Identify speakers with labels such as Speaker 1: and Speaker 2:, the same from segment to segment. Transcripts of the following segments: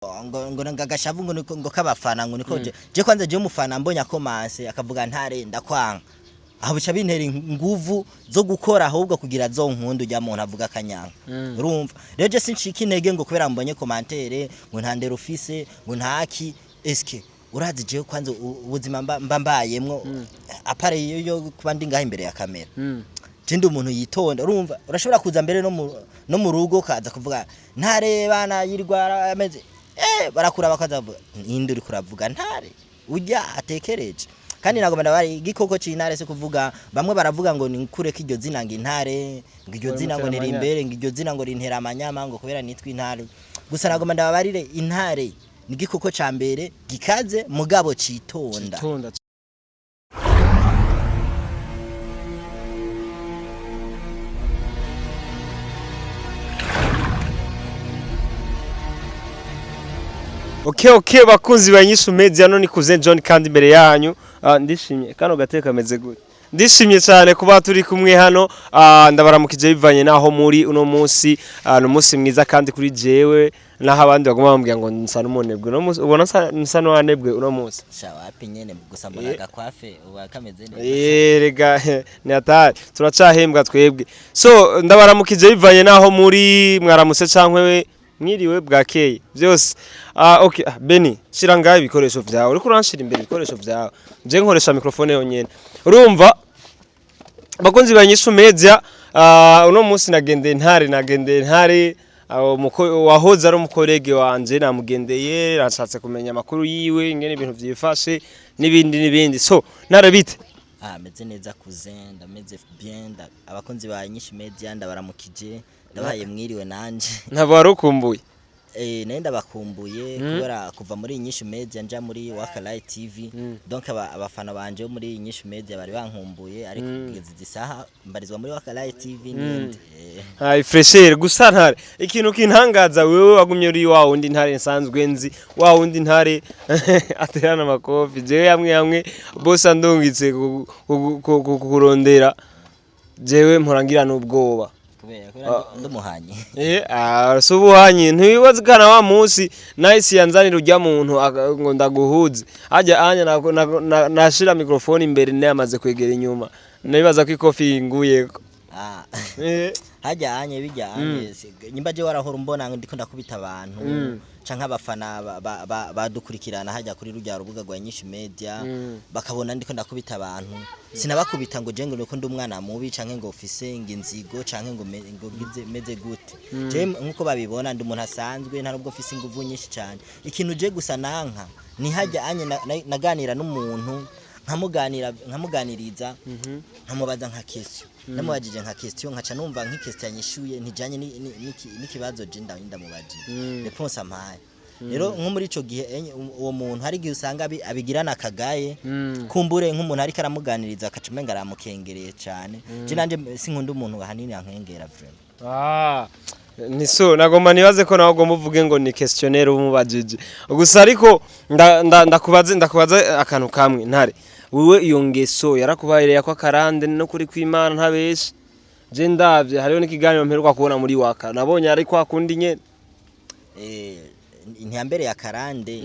Speaker 1: Ngo agashavu ngo niko ngo kabafana ngo niko je kwanza je umufana mbonye akomanse akavuga "Ntare, ndakwanga", aho bica bintera inguvu zo gukora ahubwo kugira zo nkundu ujya muntu avuga akanyanga. Urumva rero, je sincika intege ngo kubera mbonye commentaire ngo nta ndero ufise, ngo ntaki. Eske urazi jewe kwanza ubuzima mba mbayemwo, à part iyo yo kuba ndi ngaha imbere ya kamera? Je ndi umuntu yitonda. Urumva, urashobora kuza mbere no mu rugo kaza kuvuga "Ntare bana", yirwara ameze barakura bakaza bavuga ninde uri kuravuga Ntare ujya atekereje. Kandi nagomba ndabari igikoko c'intare, se kuvuga bamwe baravuga ngo nikureko iryo zina, ngo intare, ngo iryo
Speaker 2: Ngo
Speaker 1: zina ngo
Speaker 2: rimutera amanyama.
Speaker 1: Nirimbere ngo iryo zina ngo rintera amanyama, ngo kubera nitwa intare. Gusa nagomba ndababarire, intare ni igikoko ca mbere gikaze mugabo citonda.
Speaker 2: Citonda. Okay, bakunzi ba Nyishu Media, no ni Cousin John kandi imbere yanyu. Ndishimye kano gateka kameze gute. Ndishimye cyane kuba turi kumwe hano. Ndabaramukije bivanye naho muri uno munsi. Ni umunsi mwiza kandi kuri jewe, naho abandi baguma bambwira ngo nsa n'umunebwe uno munsi. Ubona nsa n'uwanebwe uno munsi?
Speaker 1: Sha, wapi nyene, gusa mbona agakwafe uba kameze neza.
Speaker 2: Rega ni hatari, turacahembwa twebwe. So ndabaramukije bivanye naho muri, mwaramutse cankwe mwiriwe, bwakeye byose. Okay, Beni, shira ngaho ibikoresho vyawe. Uriko uranshira imbere ibikoresho vyawe, je nkoresha microphone yonyene. Urumva, bakunzi ba Nyishu Media, uno munsi nagendeye Ntare, nagendeye Ntare wahoze ari umukorege wanje. Namugendeye, nashatse kumenya amakuru yiwe, ingene ibintu vyifashe n'ibindi n'ibindi. So Ntare, bite?
Speaker 1: Ah, meze neza cousin, ndameze bien. Abakunzi ba Nyishu Media ndabaramukije, ndabahaye mwiriwe nanje.
Speaker 2: Ntabwo wari ukumbuye?
Speaker 1: Naye ndabakumbuye kubera kuva muri Inyishu Media nja muri Wakalight TV. Donc abafana banje bo muri Inyishu Media bari bankumbuye, ariko kugeza izi saha mbarizwa muri Wakalight TV n'indi.
Speaker 2: Hayi fresher. Gusa Ntare, ikintu kintangaza, wewe wagumye uri wa wundi Ntare nsanzwe nzi, wa wundi Ntare aterana amakofi. Jewe hamwe hamwe bose andungitse kurondera, jewe mporangira n'ubwoba.
Speaker 1: Kubera ndumuhanye.
Speaker 2: Si ubuhanyi, ntiwibaza kana wa munsi nahise yanzanira ujya muntu ngo ndaguhuze hajya anya nashira microphone imbere nayamaze kwegera inyuma, nibaza ko ikofi yinguyeko.
Speaker 1: Ah. Hajya anye bijya anye nyimba je warahora umbona ngo ndiko ndakubita abantu canke abafana badukurikirana hajya kuri rujya rubuga rwa Inyishu Media, bakabona ndiko ndakubita abantu, sinabakubita ngo je ngo nuko ndi umwana mubi canke ngo ufise ngo inzigo canke ngo ngo ngize meze gute. Je nkuko babibona ndi umuntu asanzwe, nta nubwo mfise inguvu nyinshi cyane. Ikintu je gusa nanka ni hajya anye naganira n'umuntu, nkamuganira, nkamuganiriza, nkamubaza nka question, namubajije nka question, nkaca numva nk'i question yanyishuye ntijanye n'ikibazo je ndamubajije, réponse ampaye. Rero nko muri ico gihe uwo muntu hari igihe usanga abigirana akagaye, kumbure nk'umuntu ariko aramuganiriza akaca umenga aramukengereye cane. Je nanje sinkunda umuntu ahanini ankengera vraiment.
Speaker 2: Ah, ni so nagomba nibaze ko nawe ugomba uvuge ngo ni questionnaire umubajije gusa. Ariko ndakubaze akantu kamwe, Ntare. Wewe iyo ngeso yarakubahereye ko akarande no kuri kw'Imana ntabeshi? Je ndavye hariho n'ikiganiro mperuka kubona muri Waka, nabonye ari kwa kundi nyene.
Speaker 1: Ntiyambere ya karande.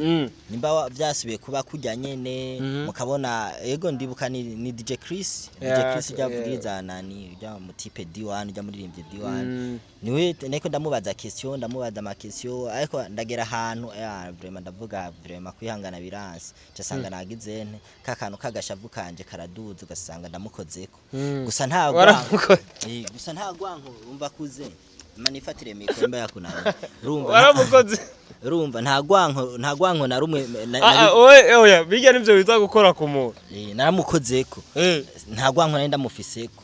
Speaker 1: Nimba vyasubiye kuba kurya nyene, mukabona ego ndibuka ni DJ Chris, DJ Chris ujya avugiriza nani, ujya mu type D1, ujya muririmbye D1. Niwe niko ndamubaza question, ndamubaza ama question, ariko ndagera ahantu vraiment ndavuga vraiment kwihangana biranse, casanga nagize nte ka kantu kagashavu kanje karaduza, ugasanga ndamukozeko. Gusa nta gwanko.
Speaker 2: Waramukoze?
Speaker 1: Gusa nta gwanko. Umva kuze manifatire mikoro mba yakunaniye, urumva?
Speaker 2: Waramukoze?
Speaker 1: Urumva, nta gwanko, nta gwanko na rumwe
Speaker 2: Ah, ah, oye oya, bijya nivyo biza gukora ku muntu.
Speaker 1: Naramukozeko. Nta gwanko nari ndamufiseko.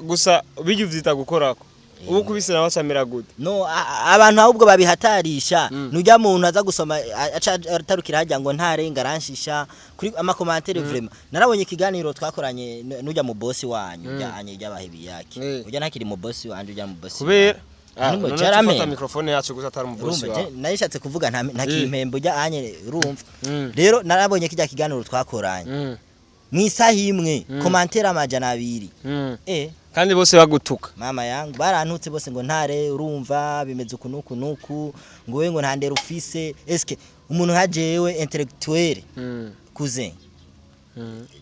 Speaker 2: Gusa bijya uvyita gukorako, ubu kubise nawe acamera gute?
Speaker 1: No abantu ahubwo babihatarisha, nujya muntu aza gusoma aca atarukira hajya ngo Ntarenga aranshisha kuri ama commentaires. Vraiment narabonye ikiganiro twakoranye nujya mu boss wanyu, ujya anye ujya yake. Ujya ntakiri mu boss wanje, ujya mu boss.
Speaker 2: Kubera
Speaker 1: None
Speaker 2: none
Speaker 1: jarame.
Speaker 2: tufata microphone yacu gusa atari mu boss
Speaker 1: Urumva,
Speaker 2: wawe.
Speaker 1: je narishatse kuvuga nta ntakimpembo ujya anye, urumva? Rero narabonye kijya kiganiro twakoranye, mu isaha imwe commentaire 200.
Speaker 2: Kandi bose bagutuka.
Speaker 1: Mama yangu, barantutse bose ngo ntare, urumva bimeze uku nuku nuku, ngo we ngo nta ndero ufise. Eske umuntu nka jewe intellectuel, cousin,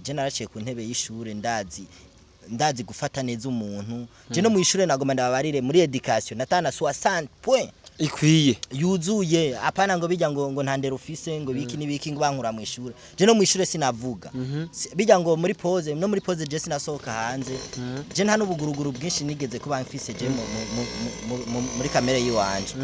Speaker 1: je naraciye ku ntebe y'ishure, ndazi gufata neza umuntu. Je no mu ishure, nagomba ndababarire, muri education natana 60 point
Speaker 2: ikwiye.
Speaker 1: Yuzuye. Apana ngo bijya ngo nta ndero ufise, ngo biki n'ibiki, ngo bankura mu ishure. Je no mu ishure sinavuga. Bijya ngo muri pause, no muri pause je sinasohoka hanze. Je nta n'ubuguruguru bwinshi nigeze kuba mfise je muri kamere yiwanje.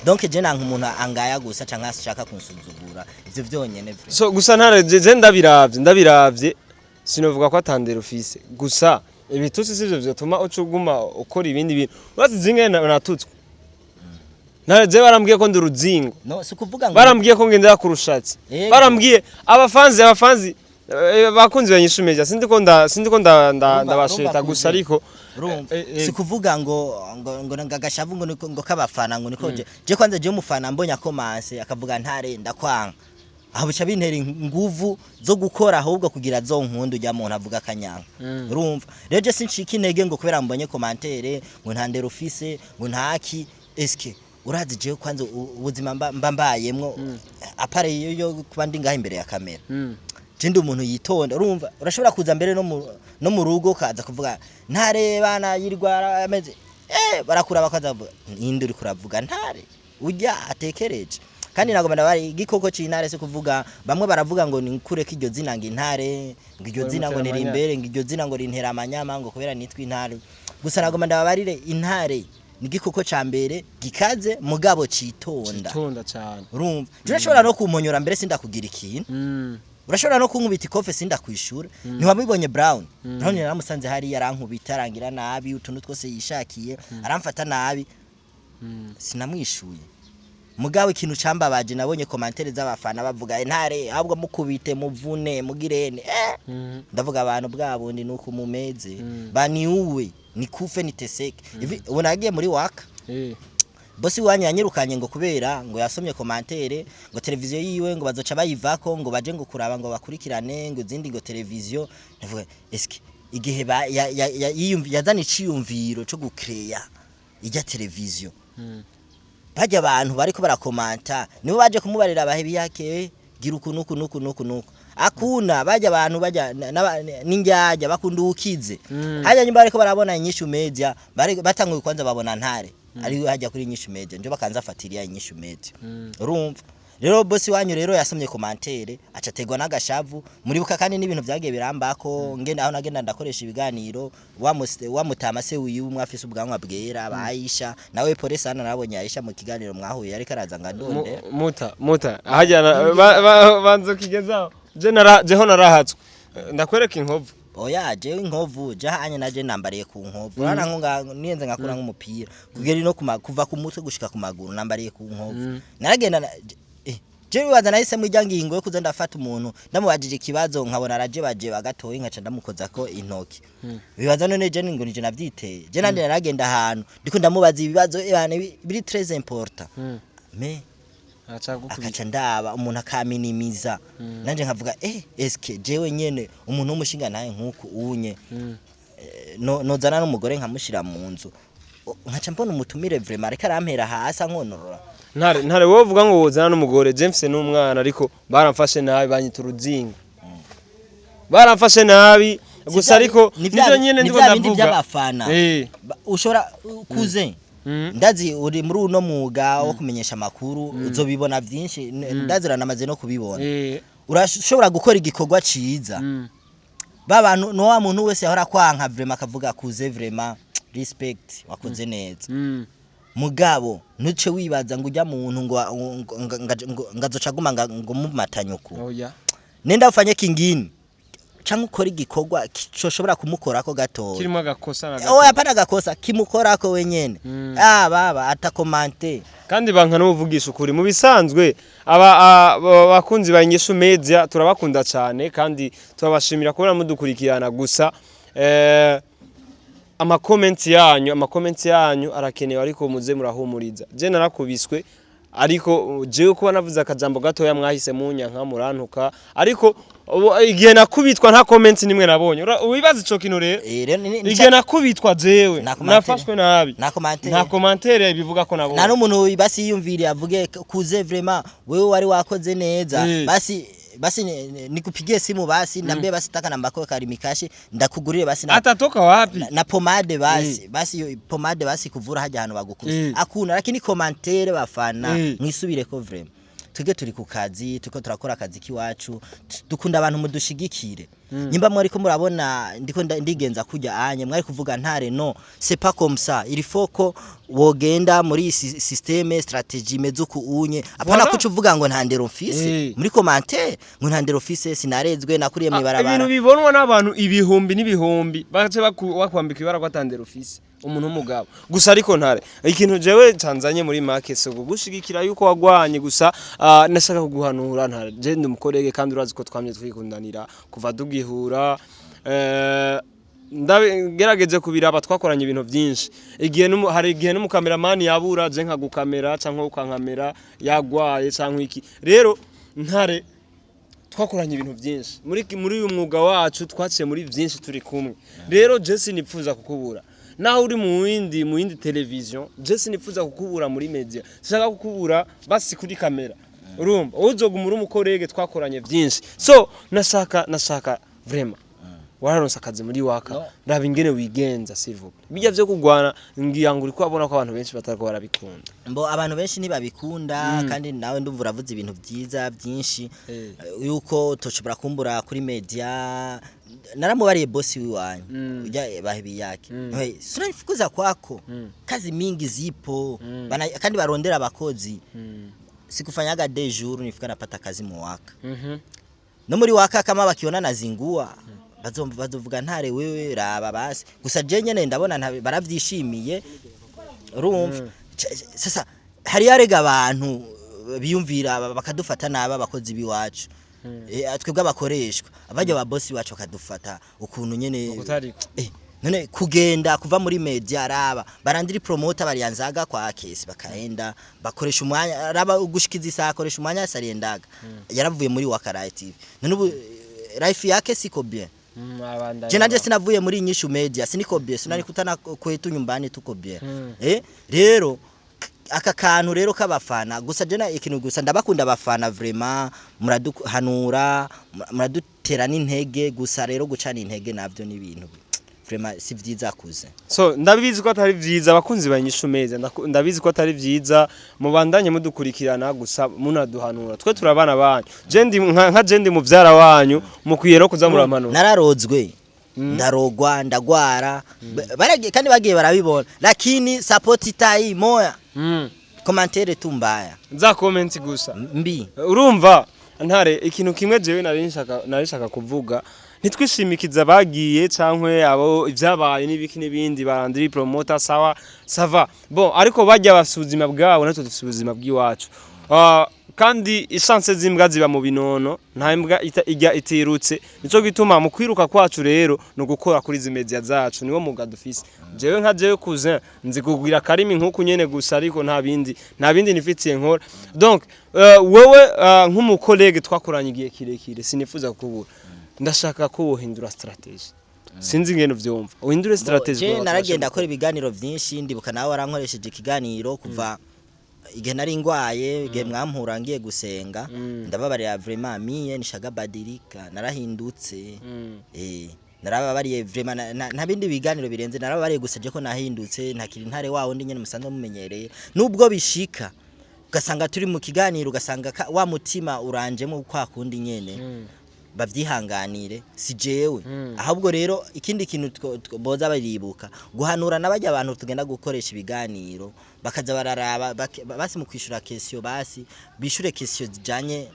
Speaker 1: Donc je nanka umuntu angaya gusa canke ashaka kunsuzugura, ivyo vyonyene vraiment.
Speaker 2: So gusa ntare, je ndabiravye sinovuga ko atandera ufise, gusa ibitutsi sivyo vyotuma uca uguma ukora ibindi bintu. Urazi zingahe natutswe ntare? Je barambwiye ko ndi uruzingo.
Speaker 1: No si ukuvuga ngo
Speaker 2: Barambwiye ko ngendera ku rushatsi. Barambwiye abafanzi, bakunzi ba Inyishu Media, sindiko ndabasheta
Speaker 1: Urumva
Speaker 2: gusa
Speaker 1: kuze.
Speaker 2: Ariko
Speaker 1: Urumva,
Speaker 2: eh.
Speaker 1: si kuvuga ngo agashavu ngo niko ngo kabafana, ngo niko je kwanza je umufana mbonye akomanse akavuga ntare ndakwanga, aho bica bintera inguvu zo gukora ahubwo kugira zo nkundu ujya muntu avuga akanyanga. Urumva rero, je sincika intege ngo kubera mbonye commentaire ngo nta ndero ufise, ngo ntaki. Eske urazi jewe kwanza ubuzima mba mbayemwo, à part iyo yo kuba ndi ngaha imbere ya kamera, je ndi umuntu yitonda. Urumva, urashobora kuza mbere no mu rugo kaza kuvuga ntare bana yirwara ameze barakura bakaza bavuga ninde uri kuravuga ntare ujya atekereje. Kandi nagomba ndabari igikoko c'intare, se kuvuga bamwe baravuga ngo ni kureka iryo zina, ngo intare, ngo iryo
Speaker 2: Ngo
Speaker 1: zina ngo
Speaker 2: rimutera
Speaker 1: niri imbere, ngo iryo zina ngo rintera amanyama, ngo kubera nitwa intare. Gusa nagomba ndababarire, intare ni igikoko ca mbere gikaze mugabo citonda.
Speaker 2: Citonda cyane.
Speaker 1: Urumva, je urashobora no kumponyora mbere sindakugira ikintu. Urashobora no kunkubita ikofe sindakwishura. Ntiwabibonye Brown? Brown naramusanze hariya, arankubita, arangira nabi, utuntu twose yishakiye, aramfata nabi, sinamwishuye. Mugabo ikintu cambabaje, nabonye commentaires z'abafana bavuga intare ahubwo mukubite, muvune, mugirene. Ndavuga abantu bwa bundi nuko mumeze, baniuwe nikufe niteseke. Ivi ubu nagiye muri waka, bosi wanyu yanyirukanye ngo kubera ngo yasomye commentaire ngo televiziyo yiwe ngo bazoca bayivako, ngo baje ngo kuraba, ngo bakurikirane ngo izindi ngo televiziyo. Ndavuga, eske igihe yazana iciyumviro co gucreya ijya televiziyo, bajya abantu bariko barakomanta nibo baje kumubarira bahe biyake gira uku nuku nuku nuku nuku akuna. Bajya abantu bajya n'indyarya bakunda ukize. Hajya nyuma bariko barabona Inyishu Media, bari batanguye kwanza babona ntare ari hajya kuri Inyishu Media, njo bakanza fatiriya Inyishu Media. Urumva rero, bosi wanyu rero yasomye commentaire aca ategwa n'agashavu. Muribuka kandi n'ibintu vyagiye birambako, ngenda aho nagenda ndakoresha ibiganiro wa mutama se wiwe umwe afise ubwanwa bwera bayisha nawe pole sana. Nabonye Aisha mu kiganiro mwahuye ariko araza ngo andonde.
Speaker 2: Muta ahajyana banza ukigezaho. Je nara jeho narahatswe, ndakwereka inkovu.
Speaker 1: Oya, jewe inkovu jahanye naje nambariye ku nkovu. Urana nko niyenze ngakura nk'umupira kugera no kuva ku mutwe gushika ku maguru, nambariye ku nkovu. Naragenda jewe bibaza nahisemo ijya ngingo yo kuza ndafata umuntu ndamubajije ikibazo, nkabona arajebajeba gatoyi, nkaca ndamukozako intoki. Bibaza none je ngo nije navyiteye? Je nanje naragenda ahantu ndiko ndamubaza ibibazo ebana biri très important, mais akaca ndaba umuntu akaminimiza, nanje nkavuga eske jewe nyene umuntu w'umushinga ntaye nkuku unye, no nozana n'umugore nkamushira mu nzu, nkaca mbona umutumire vraiment ariko arampera hasi ankonorora.
Speaker 2: Ntare, wowe uvuga ngo wozana n'umugore, je mfise n'umwana, ariko baramfashe nabi, banyita uruzingo, baramfashe nabi gusa. Ariko
Speaker 1: Ni vya
Speaker 2: nivyo nyene
Speaker 1: ni
Speaker 2: ndiko
Speaker 1: vya bindi
Speaker 2: ndavuga.
Speaker 1: by'abafana. Ushobora kuze ndazi uri muri uno mwuga wo kumenyesha amakuru, uzobibona byinshi, ndazi uranamaze no kubibona. Urashobora gukora igikorwa ciza, ba bantu no wa muntu wese yahora kwanka vraiment akavuga kuze vraiment respect, wakoze neza. Mugabo ntuce wibaza ngo ujya muntu ngo ngazoca aguma ngo mumatanye uku.
Speaker 2: Oya.
Speaker 1: Nenda ufanye kingini canke ukora igikorwa coshobora kumukorako gatoya
Speaker 2: kirimo agakosa na gato.
Speaker 1: Oya, pana agakosa kimukorako wenyene. Ah baba atakomante.
Speaker 2: Kandi banka n'ubuvugisha ukuri. Mu bisanzwe aba bakunzi ba Inyishu Media turabakunda cyane kandi turabashimira kubona mudukurikirana. Gusa ama comments yanyu arakenewe, ariko muze murahumuriza. Je narakubiswe. Ariko jewe kuba navuze akajambo gatoya, mwahise munyanka, murantuka. Ariko igihe nakubitwa, nta comment nimwe nabonye. Wibaza ico kintu rero?
Speaker 1: Rero
Speaker 2: Igihe nakubitwa jewe,
Speaker 1: Nta commentaire.
Speaker 2: nafashwe nabi,
Speaker 1: Nta commentaire.
Speaker 2: nta commentaire bivuga ko nabonye.
Speaker 1: Nta n'umuntu basi yiyumviriye avuge kuze vraiment wewe wari wakoze neza. Basi basi nikupigie simu, basi ndambie, basi taka namba yako karimikashi, ndakugurire basi na,
Speaker 2: Atatoka wapi?
Speaker 1: na pomade, basi basi iyo pomade basi kuvura hajya ahantu bagukubise. Akuna, lakini commentaire bafana, mwisubireko vraiment. Twebwe turi ku kazi, turiko turakora akazi k'iwacu, dukunda abantu mudushigikire. Nyimba mwariko murabona ndiko ndigenza kujya anye, mwari kuvuga: "Ntare, no, c'est pas comme ça, il faut ko wogenda muri iyi système, stratégie imeze uku unye." Apana
Speaker 2: Voilà.
Speaker 1: kuca uvuga ngo nta ndero mfise muri commentaire, ngo nta ndero mfise, sinarezwe, nakuriye mw'ibarabara.
Speaker 2: Ibintu bibonwa n'abantu ibihumbi n'ibihumbi, bace bakwambika ibara ko ata ndero ufise, umuntu w'umugabo gusa. Ariko ntare, ikintu jewe canzanye muri make so kugushigikira yuko wagwanye gusa. Nashaka kuguhanura, ntare. Je ndi umu collègue, kandi urazi ko twamye twikundanira kuva tugihura. Ngerageje kubiraba, twakoranye ibintu byinshi. Igihe hari igihe n'umukameramani yabura, je nkagukamera canke ukankamera yagwaye canke iki. Rero ntare, twakoranye ibintu byinshi muri uyu mwuga wacu, twaciye muri byinshi turi kumwe. Rero je sinipfuza kukubura naho uri mu yindi television. Je sinipfuza kukubura muri media, sinshaka kukubura basi kuri kamera. Urumva, uzoguma uri umu collègue, twakoranye byinshi. So nashaka vraiment, wararonse akazi muri Waka.
Speaker 1: No.
Speaker 2: Raba ingene wigenza, s'il vous plaît. Bijya vyo kugwana, ngira ngo uriko urabona ko abantu benshi batariko barabikunda.
Speaker 1: Mbo abantu benshi ntibabikunda, kandi nawe ndumva uravuze ibintu byiza byinshi, yuko toshobora kumbura kuri media. Naramubariye bosi wiwanyu ujya bahibi yake, mm. Sinanifukuza kwako, kazi mingi zipo. Bana, kandi barondera abakozi. Sikufanyaga 2 jours, nifika napata kazi mu Waka. No muri Waka kama bakiona nazingua, bazovuga: "Ntare wewe, raba basi." Gusa je nyene ndabona baravyishimiye, urumva. Sasa hari arega abantu biyumvira bakadufata nabi, abakozi biwacu, twebwe abakoreshwa abajya ba bosi bacu bakadufata ukuntu nyene.
Speaker 2: Ukutariko.
Speaker 1: None kugenda kuva muri media, raba barandiri promoter balianzaga kwa kesi, bakaenda bakoresha umwanya, raba ugushikiza isaha, akoresha umwanya sariendaga, yaravuye muri Wakaraye TV. None ubu life yake siko bien. Je nanje sinavuye muri Inyishu Media, siniko bien, sinanikutana kwetu nyumbani, tuko bien. Rero aka kantu rero k'abafana gusa, je na ikintu gusa, ndabakunda abafana vraiment, muraduhanura, muradutera n'intege. Gusa rero gucana intege navyo ni ibintu vraiment si vyiza kuze.
Speaker 2: So ndabizi ko atari vyiza, abakunzi ba Inyishu Media, ndabizi ko atari vyiza. Mubandanye mudukurikirana gusa, munaduhanura, twe turabana banyu. Je ndi nka je ndi muvyara wanyu, mukwiye no kuza murampanura.
Speaker 1: Nararozwe, ndarogwa, ndagwara. Baragiye kandi bagiye barabibona, lakini support itai moya, commentaire tu mbaya.
Speaker 2: Za comment gusa.
Speaker 1: Mbi.
Speaker 2: Urumva ntare, ikintu kimwe jewe nari nshaka kuvuga, ntitwishimikiza bagiye cankwe abo ivyabaye n'ibiki n'ibindi. Barandiri promoter, sawa, ça va, bon, ariko bajya bafise ubuzima bwabo, natwe dufise ubuzima bw'iwacu. Kandi ishanse z'imbwa ziba mu binono, nta mbwa ijya itirutse. Nico gituma mu kwiruka kwacu rero ni ugukora kuri izi media zacu, niwo muga dufise. Jewe nka jewe cousin nzi kugira karimi nkuku nyene gusa, ariko nta bindi nifitiye nkora. Donc wewe nk'umu collègue twakoranye igihe kirekire, sinifuza kukubura. Ndashaka ko wohindura stratégie. Sinzi ingene uvyumva, uhindure stratégie
Speaker 1: Je
Speaker 2: kugira ngo
Speaker 1: naragenda
Speaker 2: tubashe.
Speaker 1: akora ibiganiro vyinshi. Ndibuka nawe warankoresheje ikiganiro kuva igihe nari ngwaye, igihe mwampura ngiye gusenga. Ndababarira vraiment, mie nishagabadilika, narahindutse. Narababariye vraiment, nta bindi biganiro birenze, narababariye gusa je ko nahindutse, ntakiri Ntare wawo ndi nyene musanzwe mumenyereye. Nubwo bishika ugasanga turi mu kiganiro, ugasanga wa mutima uranjemo kwa kundi nyene, bavyihanganire, si jewe. Ahubwo rero ikindi kintu boza baribuka guhanura n'abajya abantu tugenda gukoresha ibiganiro, bakaza bararaba basi mu kwishura question, basi bishure question zijanye,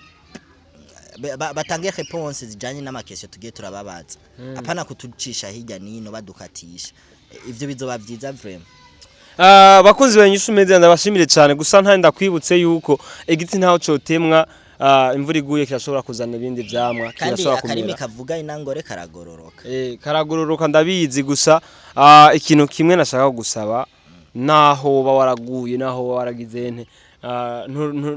Speaker 1: batange réponse zijanye n'ama question tugiye turababaza, apana kutucisha hirya nino badukatisha. Ivyo bizoba vyiza vraiment.
Speaker 2: Bakunzi ba Inyishu Media, ndabashimire cyane. Gusa nta ndakwibutse yuko igiti ntaho cotemwa, imvura iguye kirashobora kuzana ibindi vyamwa.
Speaker 1: Kandi
Speaker 2: Kirashobora
Speaker 1: akarimi
Speaker 2: kumera.
Speaker 1: kavuga inangore karagororoka.
Speaker 2: Karagororoka, ndabizi. Gusa ikintu kimwe nashaka gusaba, naho woba waraguye, naho woba waragize nte,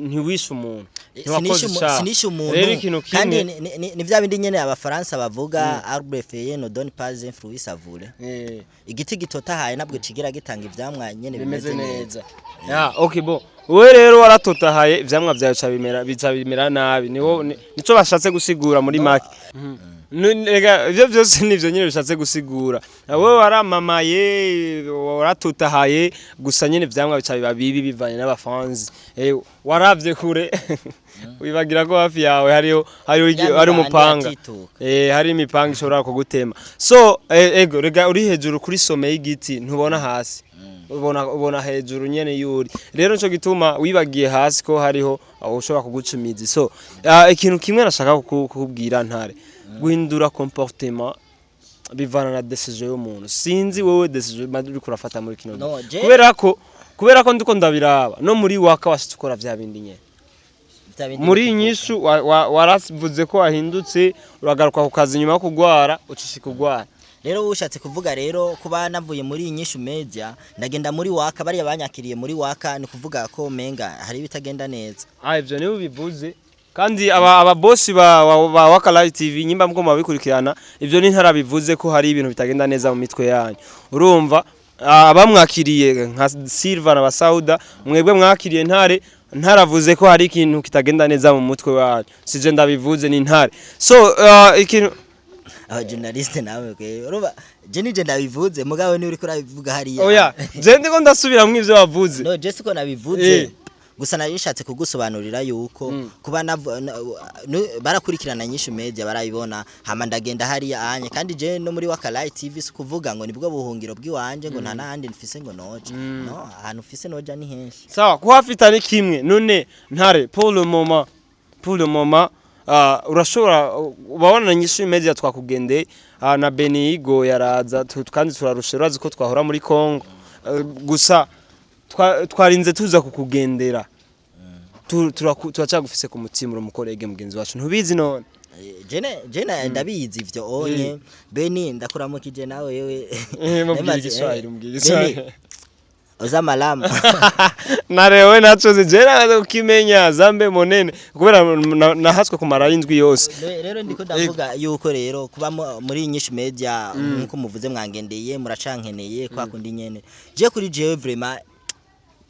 Speaker 2: ntiwishe umuntu, ntiwakoze icaha.
Speaker 1: Sinishe umuntu.
Speaker 2: Rero ikintu
Speaker 1: kandi
Speaker 2: kimwe
Speaker 1: ni vya bindi nyene Abafaransa bavuga: "Arbre feuillu ne donne pas un fruit savoureux." Igiti gitotahaye ntabwo kigira gitanga ivyamwa nyene
Speaker 2: bimeze
Speaker 1: bimeze
Speaker 2: neza. Ya, okay, bon, wewe rero waratotahaye, ivyamwa vyawe bica bimera nabi. Niwo nico bashatse gusigura muri make. Rega ivyo vyose nivyo nyene bishatse gusigura. Wewe waramamaye, waratotahaye, gusa nyene ivyamwa bica biba bibi bivanye n'abafanzi. Waravye kure, wibagira ko hafi yawe hariho
Speaker 1: Ya
Speaker 2: hari
Speaker 1: mibande
Speaker 2: umupanga.
Speaker 1: yatituka.
Speaker 2: Hari imipanga ishobora kugutema. So ego, rega uri hejuru kuri sommet y'igiti ntubona hasi, ubona hejuru nyene yuri. Rero nico gituma wibagiye hasi ko hariho aho ushobora kuguca imizi. So ikintu kimwe nashaka kukubwira, Ntare, guhindura comportement bivana na décision y'umuntu. Sinzi wewe décision uriko urafata muri kino
Speaker 1: No,
Speaker 2: gihe. Kubera ko ndiko ndabiraba no muri Waka washitse ukora vya bindi nyene.
Speaker 1: Vya bindi
Speaker 2: Muri iyi
Speaker 1: bikuvuga.
Speaker 2: nyishu waravuze ko wahindutse, uragaruka ku kazi nyuma yo kugwara, ucishika kugwara.
Speaker 1: Rero ushatse kuvuga rero kuba navuye muri Inyishu Media ndagenda muri Waka, bariya banyakiriye muri Waka, ni kuvuga ko menga hari ibitagenda neza.
Speaker 2: Ah, ivyo nibo bivuze. Kandi aba boss ba Waka Live TV, nyimba mko mabikurikirana, ivyo ni ntarabivuze ko hari ibintu bitagenda neza mu mitwe yanyu. Urumva, abamwakiriye nka Silva na Basauda, mwebwe mwakiriye Ntare, ntaravuze ko hari ikintu kitagenda neza mu mutwe wanyu. Sije ndabivuze, ni Ntare. So ikintu
Speaker 1: Aba journaliste nawe kwe, urumva je nije ndabivuze, mugabo ni uriko urabivuga hariya.
Speaker 2: Oya, je ndiko ndasubiramwo ivyo wavuze.
Speaker 1: No, je siko nabivuze. Gusa nari nishatse kugusobanurira yuko kuba barakurikirana Nyinshi Media barabibona, hama ndagenda hariya anye. Kandi je no muri Waka Light TV si kuvuga ngo nibwo buhungiro bw'iwanje, ngo nta n'ahandi mfise ngo noja. No, ahantu mfise noja ni henshi.
Speaker 2: Sawa, kuhafita ni kimwe. None Ntare, pour le moment urashobora ubabona Nyinshi Media twakugendeye, na Benigo yaraza, kandi turarusha. Urazi ko twahora muri Congo, gusa twarinze tuza kukugendera. Turacagufise ku mutima, uri umukorege mugenzi wacu, ntubizi none?
Speaker 1: Jene ndabizi ivyo onye. Beni, ndakuramukije nawe yewe.
Speaker 2: Mubwire
Speaker 1: Nemaze,
Speaker 2: Igiswahili, mubwire
Speaker 1: Beni,
Speaker 2: Igiswahili.
Speaker 1: Oza malamu.
Speaker 2: Narewe nacoze je namaze kukimenya zambe monene kubera nahatswe kumara indwi yose.
Speaker 1: Rero ndiko ndavuga yuko rero kuba muri Nyinshi Media, nkuko muvuze, mwangendeye, muracankeneye kwa kundi nyene. Je kuri jewe vraiment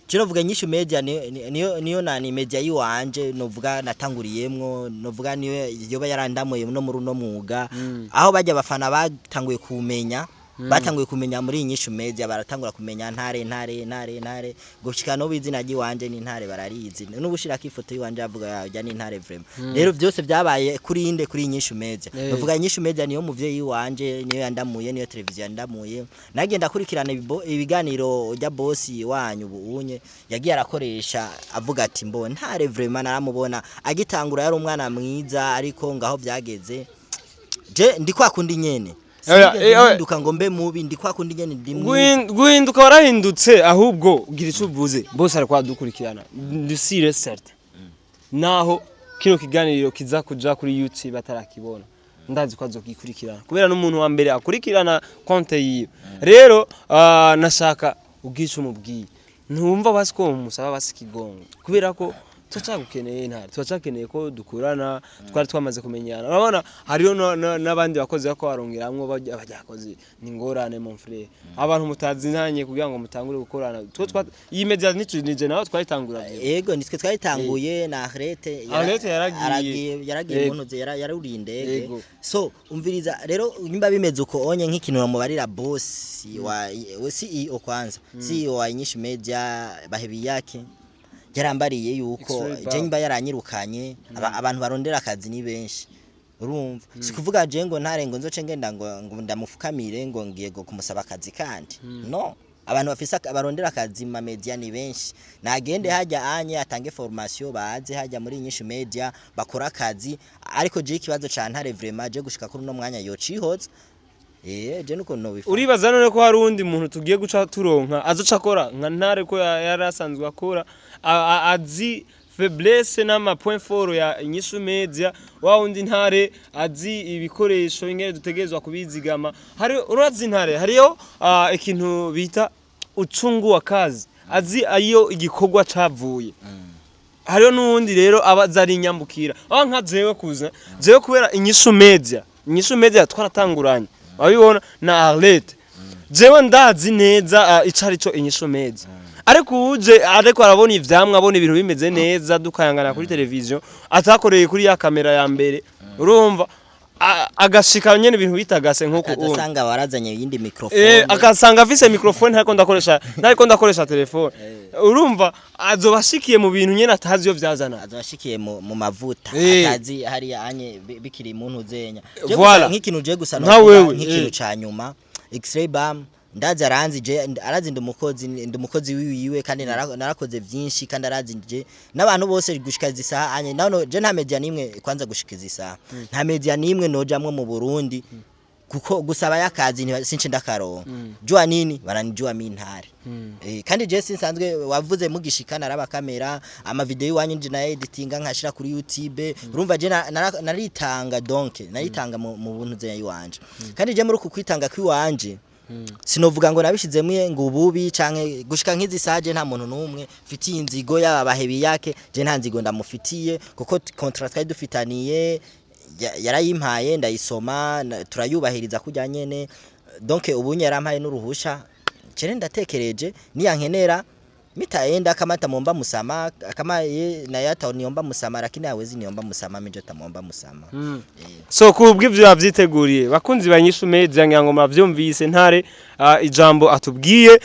Speaker 1: je novuga Nyinshi Media niyo nani media yiwanje, novuga natanguriyemwo, novuga niyo yoba yarandamuye no muri uno mwuga, aho bajya abafana batanguye kumenya muri Inyishu Media, baratangura kumenya Ntare, Ntare, Ntare, Ntare, gushika no izina ry'iwanje ni Ntare bararizi, n'ubushirako ifoto yiwanje avuga yajya ni Ntare vraiment. Rero byose byabaye kuri inde? Kuri Inyishu Media. Novuga Inyishu Media niyo muvyeyi wanje, niyo yandamuye, niyo televiziyo yandamuye. Nagenda kurikirana ibiganiro ujya boss wanyu ubu unye yagiye arakoresha, avuga ati mbo Ntare vraiment naramubona agitangura yari umwana mwiza, ariko ngaho byageze je ndi kwa kundi nyene.
Speaker 2: Oya,
Speaker 1: Sinigeze
Speaker 2: oya.
Speaker 1: mpinduka ngo mbe mubi, ndi kwa kundi nyene, ndi mwiza.
Speaker 2: Guhinduka warahindutse, ahubwo ugira icyo uvuze bose ari kwadukurikirana. Ndi sûr certain naho kino kiganiro kiza kuja kuri YouTube batarakibona, ndazi ko azogikurikirana kubera n'umuntu wa mbere akurikirana konte yiwe. Rero nashaka ubwica umubwiye, ntumva basi ko musaba basi ikigongo, kubera ko turacagukeneye Ntare, turacakeneye ko dukurana. Twari twamaze kumenyana, urabona hariho n'abandi bakozi bako barongeramwo bajya bakozi ni ingorane, mon frère, abantu mutazinanye kugira ngo mutangure gukorana. Two iyi media nije nawe twayitangura.
Speaker 1: Ego, nitwe twayitanguye na Arlette.
Speaker 2: Arlette yaragiye.
Speaker 1: Yaragiye.
Speaker 2: Yego.
Speaker 1: Mu ntuze yaruriye indege.
Speaker 2: Yego.
Speaker 1: So umviriza rero, nimba bimeze uko onye, nk'ikintu bamubarira boss wa we CEO, kwanza CEO wa Inyishu Media bahebi yake yarambariye yuko
Speaker 2: X-ray
Speaker 1: je
Speaker 2: bar.
Speaker 1: nimba yaranyirukanye, abantu barondera akazi ni benshi. Urumva, si kuvuga je ngo Ntare ngo nzoce ngenda ngo ndamufukamire ngo ngiye ngo kumusaba akazi kandi. No, abantu bafise barondera akazi mu media ni benshi. Nagende hajya anye atange formation, baze hajya muri Inyishu Media bakora akazi. Ariko je ikibazo ca Ntare vraiment je gushika kuri uno mwanya yocihoza, je nuko no bifa.
Speaker 2: Uribaza none ko hari uwundi muntu tugiye guca turonka azoca akora nka Ntare, ko yari asanzwe akora, azi faiblesse n'ama point fort ya Inyishu Media, wa wundi Ntare azi ibikoresho ingene dutegerezwa kubizigama? Hari urazi Ntare, hariyo ikintu bita uchungu wa kazi. Azi ayo igikorwa cavuye. Hariho n'uwundi rero aba aza ari inyambukira, aho nka jewe kuza, jewe kubera Inyishu Media, Inyishu Media twaratanguranye, wabibona na Arlette. Jewe ndazi neza ico ari cyo Inyishu Media, ariko uje ariko arabona ivyamwa, abona ibintu bimeze neza, dukayangana kuri televiziyo, atakoreye kuri ya kamera ya mbere, urumva, agashika nyene ibintu bitagase nkuko
Speaker 1: akaza
Speaker 2: ubu
Speaker 1: asanga warazanye iyindi microphone.
Speaker 2: Akasanga afise microphone, ntariko ndakoresha telefone. Urumva azoba ashikiye mu bintu nyene atazi iyo vyazana.
Speaker 1: Azashikiye mu mavuta atazi hariya anye bikiri mu ntuzenya. Je
Speaker 2: Voilà.
Speaker 1: gusa nk'ikintu je gusa
Speaker 2: Nka
Speaker 1: novuga,
Speaker 2: wewe,
Speaker 1: nk'ikintu ca nyuma, X-ray Bam ndazi aranzi, je arazi ndi umukozi, ndi umukozi wiwiwe, kandi narakoze vyinshi, kandi arazi je n'abantu bose gushika izi saha anye nano je nta media nimwe, kwanza gushika izi saha nta media nimwe nojamwo mu Burundi, kuko gusaba yakazi since ndakaronka. Jua nini? Baranijua mi ntare. Kandi je sinsanzwe wavuze mugishika naraba kamera ama video iwanyu, nje na editinga nkashira kuri YouTube. Urumva je naritanga, donc naritanga mu buntu ze iwanje. Kandi je muri uku kwitanga kwiwanje sinovuga ngo nabishizemwe ngo ububi canke gushika nk'izi saje nta muntu numwe mfitiye inzigo, yaba bahebi yake, je nta nzigo ndamufitiye, kuko contrat twari dufitaniye yarayimpaye ndayisoma, turayubahiriza kurya nyene. Donc ubu yarampaye n'uruhusha cere ndatekereje niyankenera mitaenda kama tamomba musama, kama ye naye ataniomba musama, lakini hawezi niomba musama, mimi tamomba musama.
Speaker 2: So kubw'ivyo yavyiteguriye, bakunzi ba Inyishu Media, ngira ngo muravyumvise ntare ijambo atubwiye.